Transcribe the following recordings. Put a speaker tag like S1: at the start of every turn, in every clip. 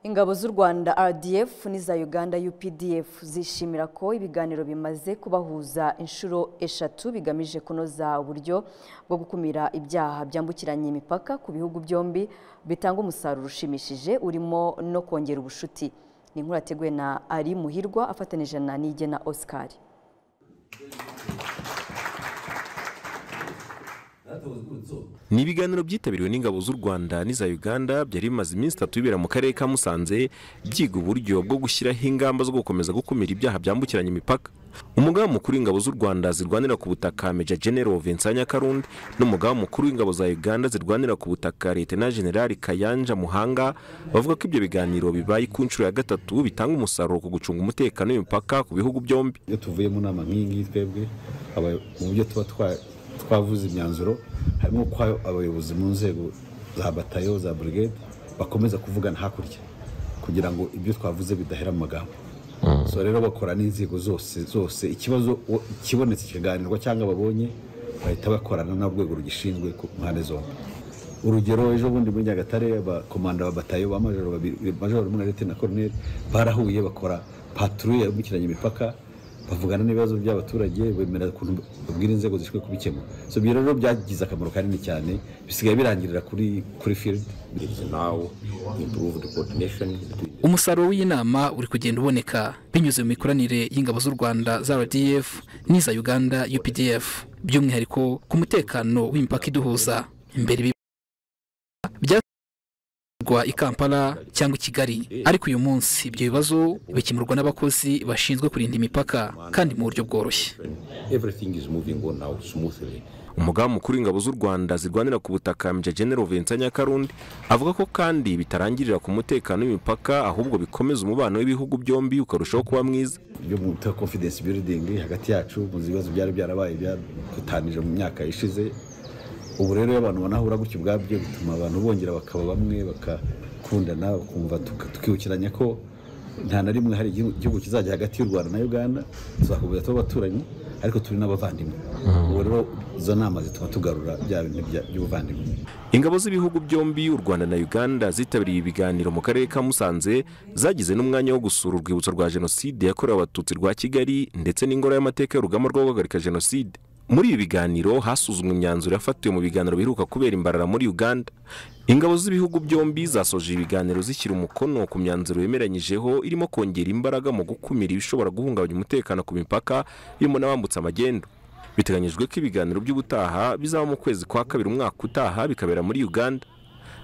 S1: Ingabo z'u Rwanda RDF n'iza Uganda UPDF zishimira ko ibiganiro bimaze kubahuza inshuro 3 bigamije kunoza uburyo bwo gukumira ibyaha byambukiranya imipaka ku bihugu byombi bitanga umusaruro ushimishije urimo no kongera ubushuti. Ni inkuru yateguwe na Ari Muhirwa afatanije na Nigena Oscar.
S2: Ni ibiganiro byitabiriwe n'ingabo z'u Rwanda n'iza Uganda byari bimaze iminsi 3 bibera mu karere ka Musanze, byiga uburyo bwo gushyiraho ingamba zo gukomeza gukumira ibyaha byambukiranya imipaka. Umugaba mukuru w'ingabo z'u Rwanda zirwanira ku butaka Major General Vincent Nyakarundi n'umugaba mukuru w'ingabo za Uganda zirwanira ku butaka Lieutenant General Kayanja Muhanga bavuga ko ibyo biganiro bibaye ku nshuro ya 3 bitanga umusaruro ku gucunga umutekano w'imipaka ku bihugu byombi.
S3: Iyo tuvuye mu nama nk'iyi twebwe mu buryo tuba twavuze imyanzuro harimo ko abayobozi mu nzego za batayo za brigade bakomeza kuvugana hakurya kugira ngo ibyo twavuze bidahera mu magambo. So rero bakora n'inzego zose ikibazo kibonetse kiganirwa cyangwa babonye bahita bakorana n'urwego rugishinzwe ku mpande zombi. Urugero ejo bundi muri Nyagatare abakomanda ba batayo ba majoro babiri, majoro umwe na lieutenant colonel, barahuye bakora patrouille yambukiranya imipaka, bavugana n'ibibazo by'abaturage, bemera ukuntu babwira inzego zishinzwe kubikemura. So ibyo rero byagize akamaro kanini cyane, bisigaye birangirira kuri field.
S4: Umusaruro w'inama uri kugenda uboneka binyuze mu mikoranire y'ingabo z'u Rwanda za RDF n'iza Uganda UPDF, by'umwihariko ku mutekano w'imipaka iduhuza. Imbere byatwa i Kampala cyangwa i Kigali, ariko uyu munsi ibyo bibazo bikemurwa n'abakozi bashinzwe kurinda imipaka kandi mu buryo bworoshye.
S2: Umugaba mukuru w'ingabo z'u Rwanda zirwanira ku butaka Major General Vincent Nyakarundi avuga ko kandi bitarangirira ku mutekano w'imipaka, ahubwo bikomeza umubano w'ibihugu byombi ukarushaho kuba mwiza.
S3: Ibyo mu confidence building hagati yacu mu bibazo byari byarabaye byadutanije mu myaka ishize, ubu rero abantu banahura gutyo ubwabyo bituma abantu bongera bakaba bamwe, bakakundana, bakumva tukibukiranya ko nta na rimwe hari igihugu kizajya hagati y'u Rwanda na Uganda, tuzakomeza tuba abaturanyi ariko turi n'abavandimwe. Ubu rero izo nama zituma tugarura bya bintu by'ubuvandimwe.
S2: Ingabo z'ibihugu byombi u Rwanda na Uganda zitabiriye ibiganiro mu karere ka Musanze, zagize n'umwanya wo gusura urwibutso rwa Jenoside yakorewe Abatutsi rwa Kigali ndetse n'ingoro y'amateka y'urugamba rwo guhagarika Jenoside. Muri ibi biganiro hasuzumwe imyanzuro yafatiwe mu biganiro biheruka kubera imbarara muri Uganda. Ingabo z'ibihugu byombi zasoje ibiganiro zishyira umukono ku myanzuro yemeranyijeho irimo kongera imbaraga mu gukumira ibishobora guhungabanya umutekano ku mipaka birimo n'abambutsa amagendo. Biteganyijwe ko ibiganiro by'ubutaha bizaba mu kwezi kwa 2 umwaka utaha bikabera muri Uganda.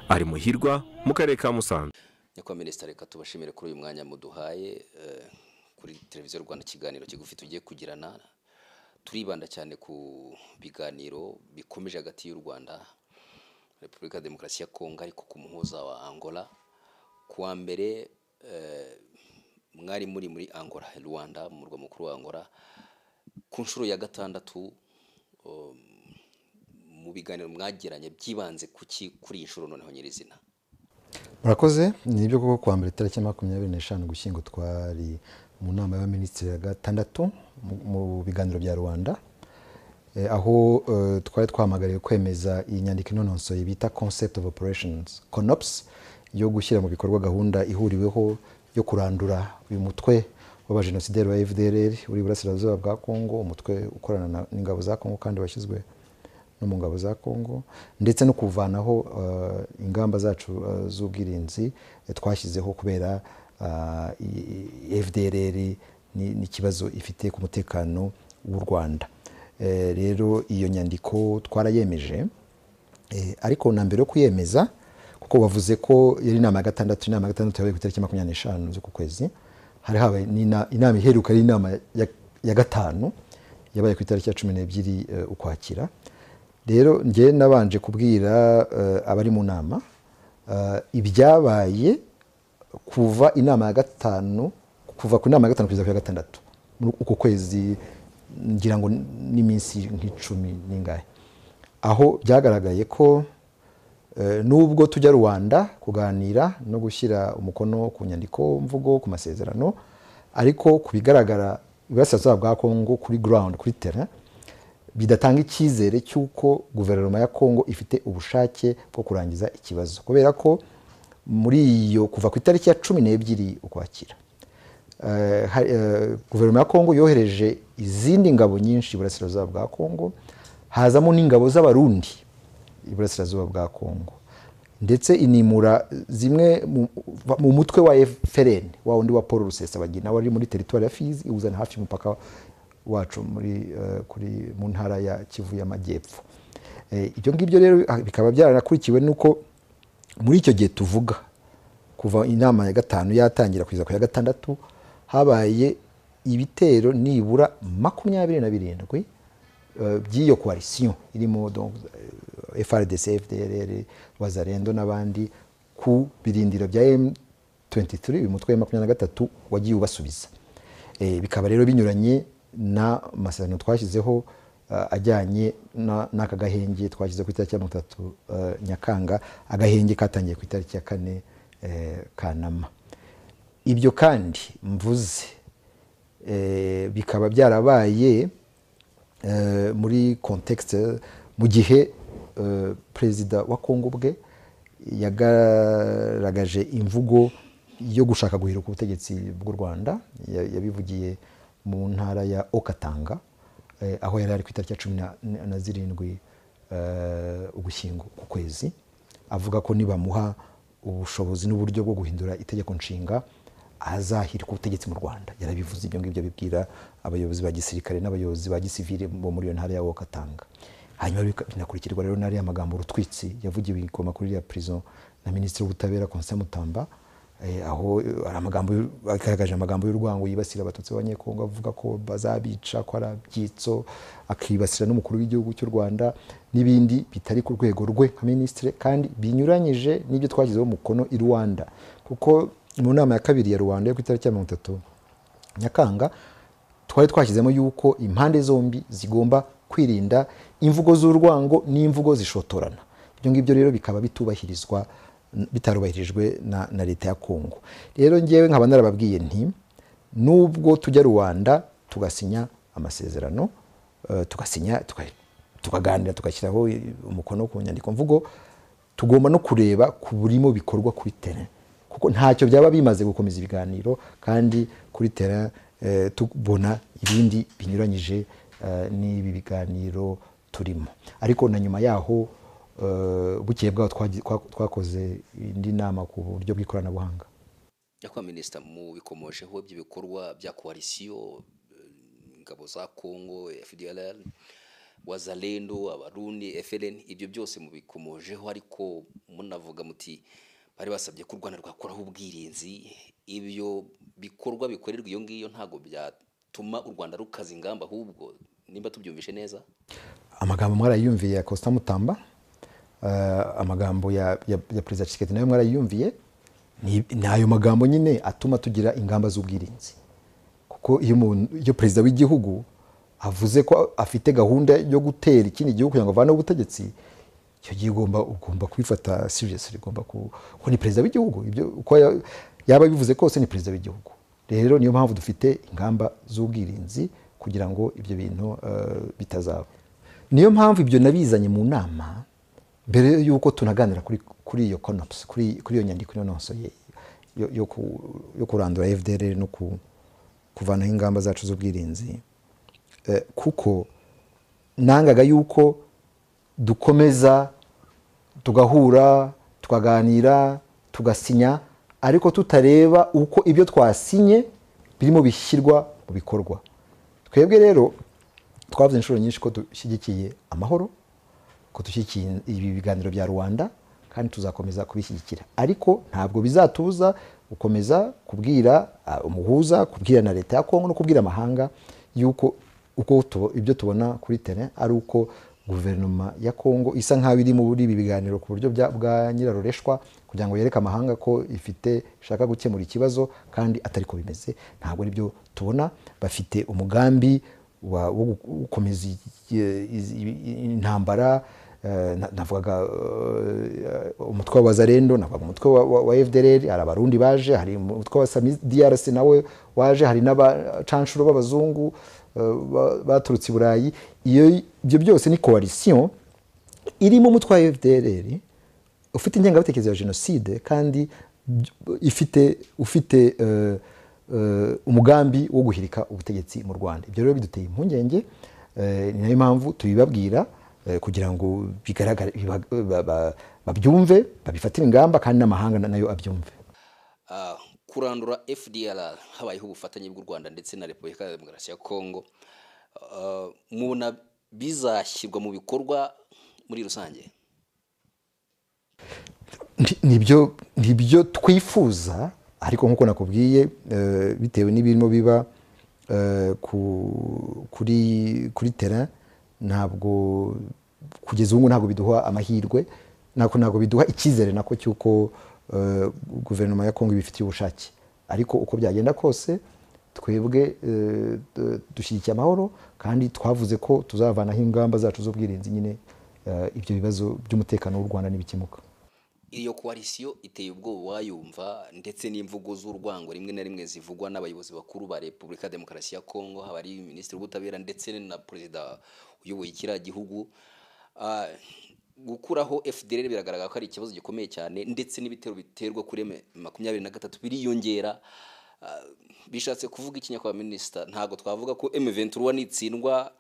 S2: Ari Muhirwa mu karere ka Musanze.
S5: Nyakubahwa Minisitiri, reka tubashimire kuri uyu mwanya muduhaye kuri Televiziyo Rwanda, ikiganiro kigufi tugiye kugirana. Turibanda cyane ku biganiro bikomeje hagati y'u Rwanda, Repubulika ya Demokarasi ya Kongo, ariko ku muhuza wa Angola. Kuwa mbere mwari muri Angola, Rwanda, mu murwa mukuru wa Angola, ku nshuro ya 6 mu biganiro mwagiranye byibanze kuki kuri iyi nshuro noneho nyirizina?
S6: Murakoze. Ni byo koko kuwa mbere tariki 25 Ugushyingo twari mu nama y'abaminisitiri ya 6 mu biganiro bya Rwanda, aho twari twahamagariwe kwemeza iyi nyandiko inononsoye bita Concept of Operations CONOPS yo gushyira mu bikorwa gahunda ihuriweho yo kurandura uyu mutwe w'abajenosideri wa FDLR uri iburasirazuba bwa Kongo, umutwe ukorana n'ingabo za Kongo kandi washyizwe no mu ngabo za Kongo, ndetse no kuvanaho ingamba zacu z'ubwirinzi twashyizeho kubera FDLR n'ikibazo ifite ku mutekano w'u Rwanda. Rero iyo nyandiko twarayemeje, ariko na mbere yo kuyemeza, kuko bavuze ko yari inama ya 6, inama ya 6 yabaye ku itariki 25 z'uku kwezi, hari habaye inama iheruka ari inama ya 5 yabaye ku itariki ya 12 Ukwakira. Rero njye nabanje kubwira abari mu nama ibyabaye kuva inama ya 5, kuva ku nama ya 5 kugeza ku ya 6 uko kwezi, ngira ngo n'iminsi nk'icumi n'ingahe, aho byagaragaye ko nubwo tujya Rwanda kuganira no gushyira umukono ku nyandiko mvugo ku masezerano, ariko kubigaragara iburasirazuba bwa Kongo kuri ground, kuri terrain, bidatanga icyizere cy'uko guverinoma ya Kongo ifite ubushake bwo kurangiza ikibazo, kubera ko Muri iyo, kuva ku itariki ya 12 Ukwakira, guverinoma ya Kongo yohereje izindi ngabo nyinshi iburasirazuba bwa Kongo, hazamo n'ingabo z'Abarundi iburasirazuba bwa Kongo, ndetse inimura zimwe mu mutwe wa FLN wa wundi wa Paul Rusesabagina wari muri teritwari ya Fizi, iwuzana hafi y'umupaka wacu muri kuri mu ntara ya Kivu y'Amajyepfo. Ibyo ngibyo rero bikaba byaranakurikiwe nuko muri icyo gihe tuvuga, kuva inama ya gatanu yatangira kugeza ku ya gatandatu, habaye ibitero nibura 27 by'iyo coalition irimo donc FARDC, FDLR, Wazalendo n'abandi ku birindiro bya M23, uyu mutwe wa 23 wagiye ubasubiza. Bikaba rero binyuranye na masezerano twashyizeho ajyanye n'aka gahenge twashyize ku itariki ya 30 Nyakanga, agahenge katangiye ku itariki ya 4 Kanama. Ibyo kandi mvuze bikaba byarabaye muri contexte mu gihe perezida wa Kongo bwe yagaragaje imvugo yo gushaka guhiruka ubutegetsi bw'u Rwanda. Yabivugiye mu ntara ya Okatanga, aho yari ari ku itariki ya 17 Ugushyingo ku kwezi, avuga ko nibamuha ubushobozi n'uburyo bwo guhindura itegeko nshinga azahirika ubutegetsi mu Rwanda. Yarabivuze ibyo ngibyo bibwira abayobozi ba gisirikare n'abayobozi ba gisivile bo muri iyo ntara ya Okatanga. Hanyuma binakurikirwa rero n'ariya magambo rutwitsi yavugiwe i Goma kuri ya prison na Minisitiri w'Ubutabera Constant Mutamba, aho ari amagambo agaragaje amagambo y'urwango yibasira Abatutsi b'Abanyekongo, avuga ko bazabica, ko ari abyitso, akibasira n'umukuru w'igihugu cy'u Rwanda n'ibindi bitari ku rwego rwe nka minisitiri, kandi binyuranyije n'ibyo twashyizeho umukono i Rwanda. Kuko mu nama ya kabiri ya Rwanda yo ku itariki ya 30 Nyakanga twari twashyizemo yuko impande zombi zigomba kwirinda imvugo z'urwango n'imvugo zishotorana. Ibyo ngibyo rero bikaba bitubahirizwa, bitarubahirijwe na leta ya Kongo. Rero ngewe nkaba narababwiye nti nubwo tujya Rwanda tugasinya amasezerano, tugasinya tukaganira, tugashyiraho umukono ku nyandiko mvugo, tugomba no kureba ku burimo bikorwa kuri terrain, kuko ntacyo byaba bimaze gukomeza ibiganiro kandi kuri terrain tubona ibindi binyuranyije n'ibi biganiro turimo. Ariko na nyuma yaho bukeye bwaho twakoze indi nama ku buryo bw'ikoranabuhanga.
S5: Nyakubahwa Minisita, mu bikomojeho by'ibikorwa bya coalition, ingabo za Kongo, FDLR, Wazalendo, Abarundi, FLN, ibyo byose mubikomojeho, ariko munavuga muti bari basabye ko u Rwanda rwakoraho ubwirinzi. Ibyo bikorwa bikorerwa iyo ngiyo ntago byatuma u Rwanda rukaza ingamba, ahubwo nimba tubyumvishe neza
S6: amagambo mwarayumviye ya Constant Mutamba, amagambo ya Perezida Tshisekedi nayo mwarayumviye. Ni ayo magambo nyine atuma tugira ingamba z'ubwirinzi, kuko iyo perezida w'igihugu avuze ko afite gahunda yo gutera ikindi gihugu kugira ngo avane ubutegetsi, icyo gihe ugomba kubifata seriously, ugomba ko ni perezida w'igihugu, ibyo uko yaba bivuze kose ni perezida w'igihugu. Rero niyo mpamvu dufite ingamba z'ubwirinzi kugira ngo ibyo bintu bitazaba. Niyo mpamvu ibyo nabizanye mu nama mbere yuko tunaganira kuri iyo CONOPS, kuri iyo nyandiko inonosoye yo kurandura FDLR no kuvanaho ingamba zacu z'ubwirinzi, kuko nangaga yuko dukomeza tugahura tukaganira tugasinya, ariko tutareba uko ibyo twasinye birimo bishyirwa mu bikorwa. Twebwe rero twavuze inshuro nyinshi ko dushyigikiye amahoro, ko dushyigikiye ibi biganiro bya Rwanda, kandi tuzakomeza kubishyigikira, ariko ntabwo bizatuza gukomeza kubwira umuhuza, kubwira na leta ya Kongo no kubwira amahanga yuko uko ibyo tubona kuri terrain ari uko guverinoma ya Kongo isa nkaho iri muri ibi biganiro ku buryo bwa nyirarureshwa, kugira ngo yereke amahanga ko ifite ishaka gukemura ikibazo, kandi atari ko bimeze. Ntabwo ari byo tubona. Bafite umugambi wo gukomeza intambara. Navugaga umutwe wa Wazalendo, navugaga umutwe wa FDLR, hari Abarundi baje, hari umutwe wa Sami DRC nawe waje, hari n'abacanshuro b'abazungu baturutse i Burayi. Iyo ibyo byose ni coalition irimo umutwe wa FDLR, ufite ingengabitekerezo ya jenoside kandi ufite umugambi wo guhirika ubutegetsi mu Rwanda. Ibyo rero biduteye impungenge, ni nayo mpamvu tubibabwira kugira ngo bigaragare, babyumve, babifatire ingamba, kandi n'amahanga nayo abyumve.
S5: Kurandura FDLR habayeho ubufatanye bw'u Rwanda ndetse na Repubulika ya Demokarasi ya Kongo, mubona bizashyirwa mu bikorwa muri rusange?
S6: Nibyo twifuza, ariko nkuko nakubwiye bitewe n'ibirimo biba kuri terrain, ntabwo kugeza ubu ntabwo biduha amahirwe, ntabwo biduha icyizere nako cy'uko guverinoma ya Kongo ibifitiye ubushake. Ariko uko byagenda kose twebwe dushyigikiye amahoro, kandi twavuze ko tuzavanaho ingamba zacu z'ubwirinzi nyine ibyo bibazo by'umutekano w'u Rwanda nibikemuka.
S5: Iyo koalisiyo iteye ubwoba wayumva, ndetse n'imvugo z'urwango rimwe na rimwe zivugwa n'abayobozi bakuru ba Repubulika Demokarasi ya Kongo, haba ari minisitiri w'ubutabera ndetse na perezida uyoboye kiriya gihugu. Gukuraho FDLR biragaragara ko ari ikibazo gikomeye cyane, ndetse n'ibitero biterwa kuri M23 biriyongera. Bishatse kuvuga iki nyakubahwa minisita? Ntabwo twavuga ko M23 nitsindwa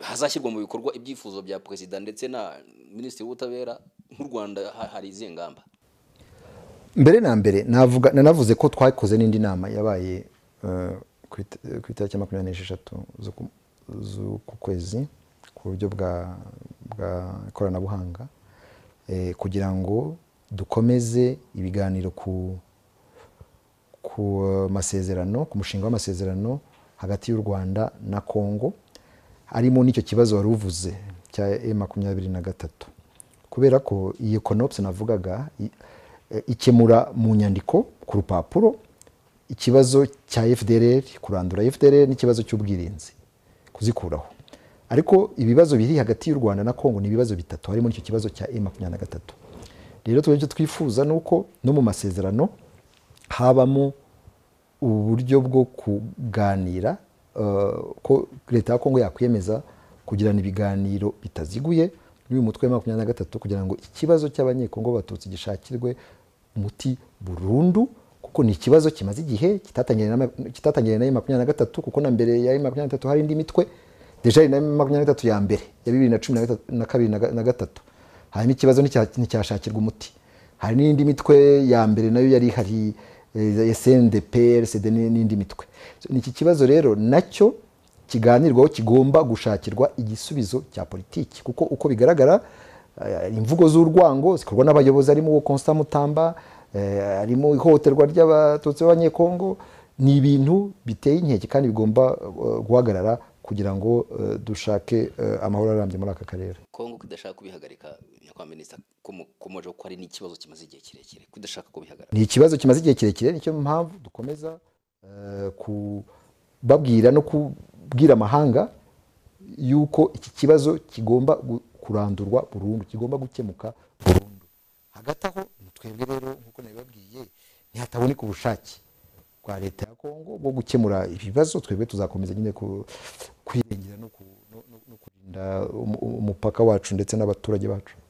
S5: hazashyirwa mu bikorwa ibyifuzo bya perezida ndetse na minisitiri w'ubutabera. Nk'u Rwanda hari izihe ngamba?
S6: Mbere na mbere navuga, nanavuze ko twakoze n'indi nama yabaye ku itariki 26 z'uku kwezi ku buryo bwa ikoranabuhanga, kugira ngo dukomeze ibiganiro ku masezerano, ku mushinga w'amasezerano hagati y'u Rwanda na Kongo, harimo n'icyo kibazo wari uvuze cya M23. Kubera ko iyi CONOPS navugaga ikemura mu nyandiko ku rupapuro ikibazo cya FDLR, kurandura FDLR n'ikibazo cy'ubwirinzi kuzikuraho. Ariko ibibazo biri hagati y'u Rwanda na Kongo ni ibibazo bitatu, harimo n'icyo kibazo cya M23. Rero twebwe twifuza nuko no mu masezerano habamo uburyo bwo kuganira, ko leta ya Kongo yakwiyemeza kugirana ibiganiro bitaziguye n'uyu mutwe wa 23 kugira ngo ikibazo cy'abanyekongo batutsi gishakirwe umuti burundu, kuko ni ikibazo kimaze igihe kitatangiriye na M23, kuko na mbere ya M23 hari indi mitwe deja na M23 ya mbere ya 2012 na 3, harimo ikibazo nticyashakirwa umuti. Hari n'indi mitwe ya mbere nayo yari hari SNDP, RCD n'indi mitwe. Ni iki kibazo rero nacyo kiganirwaho, kigomba gushakirwa igisubizo cya politiki, kuko uko bigaragara imvugo z'urwango zikorwa n'abayobozi harimo uwo Constant Mutamba, harimo ihohoterwa ry'abatutsi b'abanyekongo, ni ibintu biteye inkeke kandi bigomba guhagarara kugira ngo dushake amahoro arambye muri aka karere.
S5: Kongo kudashaka kubihagarika, nyakubahwa minisita, komoje ko ari n'ikibazo kimaze igihe kirekire, kudashaka kubihagarika
S6: ni ikibazo kimaze igihe kirekire. Nicyo mpamvu dukomeza kubabwira no kubwira amahanga yuko iki kibazo kigomba kurandurwa burundu, kigomba gukemuka burundu. Hagati aho twebwe rero nkuko nabibabwiye, ntihataboneka ubushake bwa leta ya Kongo bwo gukemura ibibazo, twebwe tuzakomeza nyine kwirengera no kurinda umupaka wacu ndetse n'abaturage bacu.